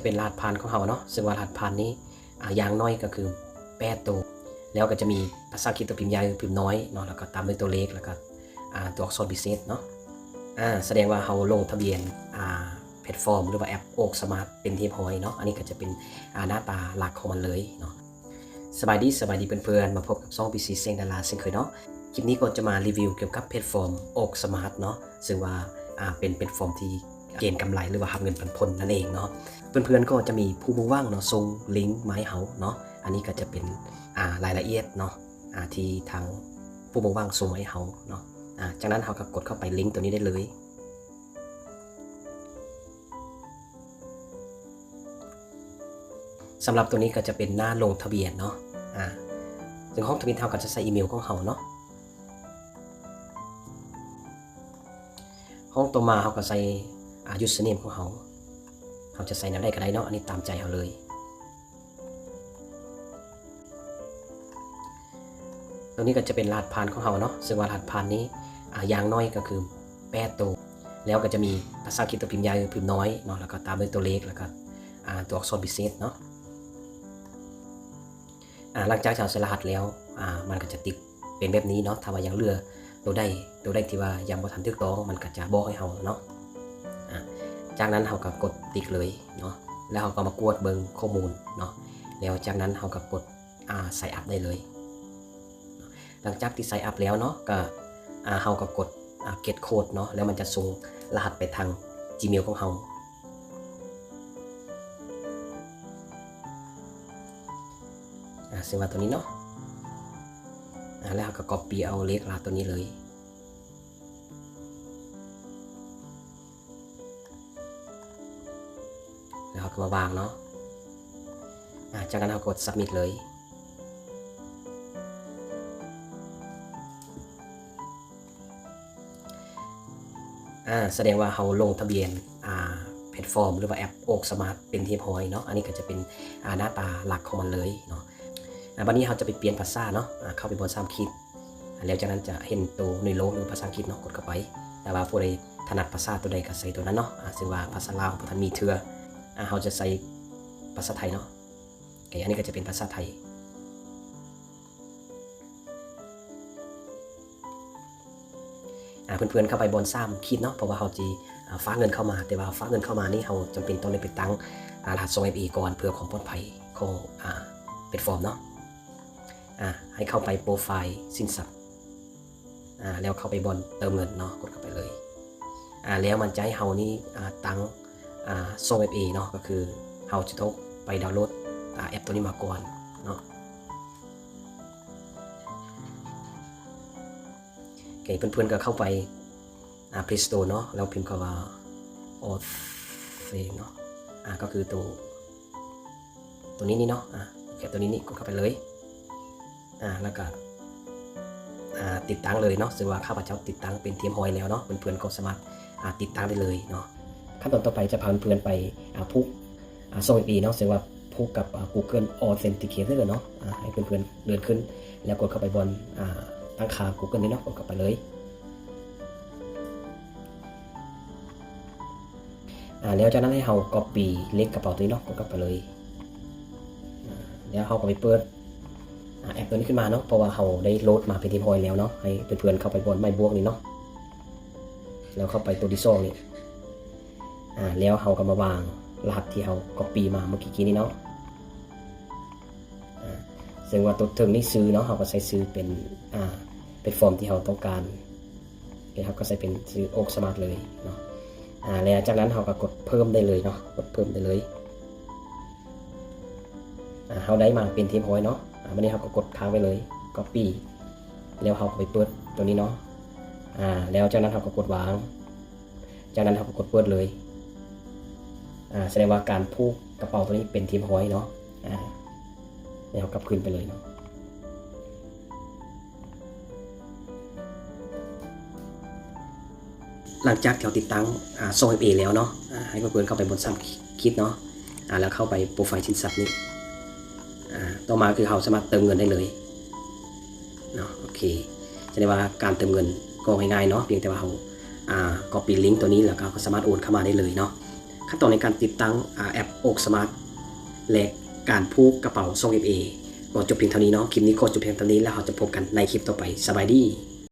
ເປັນລະຫັດຜ່ານຂອງເຮົາເນາະ ເຊິ່ງວ່າລະຫັດຜ່ານນີ້ ອາ ຢ່າງໜ້ອຍກໍຄືແປດໂຕ ແລ້ວກໍຈະມີພາສາອັງກິດຕົວພິມໃຫຍ່ ພິມນ້ອຍເນາະ ແລ້ວກໍຕາມດ້ວຍຕົວເລກ ແລ້ວກໍ ອາ ຕົວອັກສອນພິເສດເນາະ. ອາ ສະແດງວ່າເຮົາລົງທະບຽນ ອາ ແພລດຟອມ ຫຼືວ່າແອັບໂອກສະມາດເປັນທີ່ຮຽບຮ້ອຍເນາະ. ອັນນີ້ກໍຈະເປັນ ອາ ໜ້າຕາຫຼັກຂອງມັນເລີຍເນາະ. ສະບາຍດີ ສະບາຍດີເພື່ອນໆ ມາພົບກັບຊ່ອງ ບີຊີ ແສງດາລາ ເຊັ່ນເຄີຍເນາະ. ຄລິບນີ້ກໍຈະມາຣີວິວກ່ຽວກັບແພລດຟອມໂອກສະມາດເນາະ ເຊິ່ງວ່າ ອາ ເປັນແພລດຟອມທີ່ເກນກຳໄລ ຫຼືວ່າຮັບເງິນປັນຜົນນັ້ນເອງເນາະ. ເພື່ອນໆ ກໍຈະມີຜູ້ເບິ່ງຫວັງເນາະ ສົ່ງລິງມາໃຫ້ເຮົາເນາະ. ອັນນີ້ກໍຈະເປັນ ອາ ລາຍລະອຽດເນາະ ອາ ທີ່ທາງຜູ້ເບິ່ງຫວັງສົ່ງມາໃຫ້ເຮົາເນາະ. ອາ ຈາກນັ້ນເຮົາກໍກົດເຂົ້າໄປລິງໂຕນີ້ໄດ້ເລີຍ. ສຳລັບໂຕນີ້ກໍຈະເປັນໜ້າລົງທະບຽນເນາະ ອາ ເຊິ່ງຫ້ອງທຳອິດເຮົາກໍຈະໃສ່ອີເມວຂອງເຮົາເນາະ. ຫ້ອງຕໍ່ມາເຮົາກໍໃສ່ ອາ ຢູເຊີເນມຂອງເຮົາ ເຮົາຈະໃສ່ແນວໃດກໍໄດ້ເນາະ ອັນນີ້ຕາມໃຈເຮົາເລີຍ. ໂຕນີ້ກໍຈະເປັນລະຫັດຜ່ານຂອງເຮົາເນາະ ເຊິ່ງວ່າລະຫັດຜ່ານນີ້ ອາ ຢ່າງໜ້ອຍກໍຄືແປດໂຕ ແລ້ວກໍຈະມີພາສາອັງກິດຕົວພິມໃຫຍ່ ພິມນ້ອຍເນາະ ແລ້ວກໍຕາມດ້ວຍຕົວເລກ ແລ້ວກໍ ອາ ຕົວອັກສອນພິເສດເນາະ. ອາ ຫຼັງຈາກທີ່ເຮົາໃສ່ລະຫັດແລ້ວ ອາ ມັນກໍຈະຕິດເປັນແບບນີ້ເນາະ. ຖ້າວ່າຍັງເຫຼືອໂຕໃດ ໂຕໃດທີ່ວ່າຍັງບໍ່ທັນຖືກຕ້ອງ ມັນກໍຈະບອກໃຫ້ເຮົາເນາະ. ອາ ຈາກນັ້ນເຮົາກໍກົດຕິກເລີຍເນາະ ແລ້ວເຮົາກໍມາກວດເບິ່ງຂໍ້ມູນເນາະ ແລ້ວຈາກນັ້ນເຮົາກໍກົດ ອາ ໄຊອັບໄດ້ເລີຍ. ຫຼັງຈາກທີ່ໄຊອັບແລ້ວເນາະ ກໍ ອາ ເຮົາກໍກົດ ອາ ເກັດໂຄດເນາະ ແລ້ວມັນຈະສົ່ງລະຫັດໄປທາງຈີເມວຂອງເຮົາ ອາ ເຊິ່ງວ່າຕົວນີ້ເນາະ. ອາ ແລ້ວເຮົາກໍກັອບປີ້ເອົາເລກລະຫັດຕົວນີ້ເລີຍ ແລ້ວເຮົາກໍມາວາງເນາະ. ອາ ຈາກນັ້ນເຮົາກົດຊັບມິດເລີຍ. ອາ ສະແດງວ່າເຮົາລົງທະບຽນ ອາ ແພລດຟອມ ຫຼືວ່າແອັບໂອກສະມາດເປັນທີ່ຮຽບຮ້ອຍເນາະ. ອັນນີ້ກໍຈະເປັນ ອາ ໜ້າຕາຫຼັກຂອງມັນເລີຍເນາະ. ອາ ບັດນີ້ເຮົາຈະໄປປ່ຽນພາສາເນາະ. ອາ ເຂົ້າໄປບ່ອນສາມຂີດ ອາ ແລ້ວຈາກນັ້ນຈະເຫັນໂຕໜ່ວຍໂລກ ຫຼືພາສາອັງກິດເນາະ ກົດເຂົ້າໄປ. ແຕ່ວ່າຜູ້ໃດຖະໜັດພາສາໂຕໃດກໍໃສ່ໂຕນັ້ນເນາະ. ອາ ເຊິ່ງວ່າພາສາລາວບໍ່ທັນມີເທື່ອ. ອາ ເຮົາຈະໃສ່ພາສາໄທເນາະ. ໂອເຄ ອັນນີ້ກໍຈະເປັນພາສາໄທ. ອາ ເພື່ອນໆ ເຂົ້າໄປບ່ອນສາມຂີດເນາະ ເພາະວ່າເຮົາຊິ ອາ ຝາກເງິນເຂົ້າມາ. ແຕ່ວ່າຝາກເງິນເຂົ້າມານີ້ ເຮົາຈຳເປັນຕ້ອງໄດ້ໄປຕັ້ງ ອາ ລະຫັດຊ່ອງ ເອັຟເອ ກ່ອນ ເພື່ອຄວາມປອດໄພຂອງ ອາ ແພລດຟອມເນາະ. ອາ ໃຫ້ເຂົ້າໄປໂປຣໄຟລ໌ສິນຊັບ ອາ ແລ້ວເຂົ້າໄປບ່ອນເຕີມເງິນເນາະ ກົດເຂົ້າໄປເລີຍ. ອາ ແລ້ວມັນຈະໃຫ້ເຮົານີ້ ອາ ຕັ້ງ ອາ ຊ່ອງ ເອັຟເອ ເນາະ ກໍຄືເຮົາຈະຕ້ອງໄປດາວໂຫຼດ ອາ ແອັບໂຕນີ້ມາກ່ອນເນາະ. ໂອເຄ ເພື່ອນໆ ກໍເຂົ້າໄປ ອາ ເພລສະໂຕເນາະ ແລ້ວພິມຄຳວ່າ Auth ເນາະ. ອາ ກໍຄືໂຕ ໂຕນີ້ນີ້ເນາະ. ອາ ແອັບໂຕນີ້ນີ້ ກົດເຂົ້າໄປເລີຍ. ອາ ແລ້ວກໍ ອາ ຕິດຕັ້ງເລີຍເນາະ. ເຊິ່ງວ່າຂ້າພະເຈົ້າຕິດຕັ້ງເປັນທີ່ຮຽບຮ້ອຍແລ້ວເນາະ. ເພື່ອນໆ ກໍສາມາດ ອາ ຕິດຕັ້ງໄດ້ເລີຍເນາະ. ຂັ້ນຕອນຕໍ່ໄປຈະພາເພື່ອນໆ ໄປ ອາ ຜູກ ອາ ຊ່ອງເອັຟເອ ເນາະ ເຊິ່ງວ່າຜູກກັບ ອາ Google Authenticator ເນາະ. ອາ ໃຫ້ເພື່ອນໆ ເລື່ອນຂຶ້ນ ແລ້ວກົດເຂົ້າໄປບ່ອນ ອາ ຕັ້ງຄ່າ Google ນີ້ເນາະ ກົດເຂົ້າໄປເລີຍ. ອາ ແລ້ວຈາກນັ້ນໃຫ້ເຮົາກັອບປີ້ເລກກະເປົາຕົວນີ້ເນາະ ກົດເຂົ້າໄປເລີຍ. ອາ ແລ້ວເຮົາກໍໄປເປີດ ອາ ແອັບຕົວນີ້ຂຶ້ນມາເນາະ ເພາະວ່າເຮົາໄດ້ໂຫຼດມາເປັນທີ່ຮຽບຮ້ອຍແລ້ວເນາະ. ໃຫ້ເພື່ອນໆ ເຂົ້າໄປບ່ອນໄມ້ບວກນີ້ເນາະ ແລ້ວເຂົ້າໄປຕົວທີສອງນີ້. ອາ ແລ້ວເຮົາກໍມາວາງລະຫັດທີ່ເຮົາກັອບປີ້ມາເມື່ອກີ້ນີ້ເນາະ. ອາ ເຊິ່ງວ່າຕົວເທິງນີ້ຊື່ເນາະ ເຮົາກໍໃສ່ຊື່ເປັນ ອາ ແພລດຟອມທີ່ເຮົາຕ້ອງການ ແລ້ວເຮົາກໍໃສ່ເປັນຊື່ໂອກສະມາດເລີຍເນາະ. ອາ ແລ້ວຈາກນັ້ນເຮົາກໍກົດເພີ່ມໄດ້ເລີຍເນາະ ກົດເພີ່ມໄດ້ເລີຍ. ອາ ເຮົາໄດ້ມາເປັນທີ່ຮຽບຮ້ອຍເນາະ. ອາ ບັດນີ້ເຮົາກໍກົດຄ້າງໄວ້ເລີຍ ກັອບປີ້ ແລ້ວເຮົາກໍໄປເປີດຕົວນີ້ເນາະ. ອາ ແລ້ວຈາກນັ້ນເຮົາກໍກົດວາງ ຈາກນັ້ນເຮົາກໍກົດເປີດເລີຍ. ອາ ສະແດງວ່າການຜູກກະເປົາຕົວນີ້ເປັນທີ່ຮຽບຮ້ອຍເນາະ. ອາ ແລ້ວເຮົາກັບຄືນໄປເລີຍເນາະ. ຫຼັງຈາກທີ່ເຮົາຕິດຕັ້ງ ອາ ຊ່ອງເອັຟເອ ແລ້ວເນາະ ອາ ໃຫ້ເພື່ອນໆ ເຂົ້າໄປບົນສາມຂີດເນາະ ອາ ແລ້ວເຂົ້າໄປໂປຣໄຟລ໌ສິນຊັບນີ້. ອາ ຕໍ່ມາຄືເຮົາສາມາດເຕີມເງິນໄດ້ເລີຍເນາະ. ໂອເຄ ສະແດງວ່າການເຕີມເງິນກໍງ່າຍໆເນາະ ພຽງແຕ່ວ່າເຮົາ ອາ ກັອບປີ້ລິ້ງຕົວນີ້ ແລ້ວກໍເຮົາກໍສາມາດໂອນເຂົ້າມາໄດ້ເລີຍເນາະ. ຂັ້ນຕອນໃນການຕິດຕັ້ງ ອາ ແອັບ Oak Smart ແລະ ການຜູກກະເປົາ ສອງເອັມເອ ກໍຈົບພຽງເທົ່ານີ້ເນາະ. ຄລິບນີ້ຂໍຈົບພຽງເທົ່ານີ້ ແລ້ວເຮົາຈະພົບກັນໃນຄລິບຕໍ່ໄປ. ສະບາຍດີ.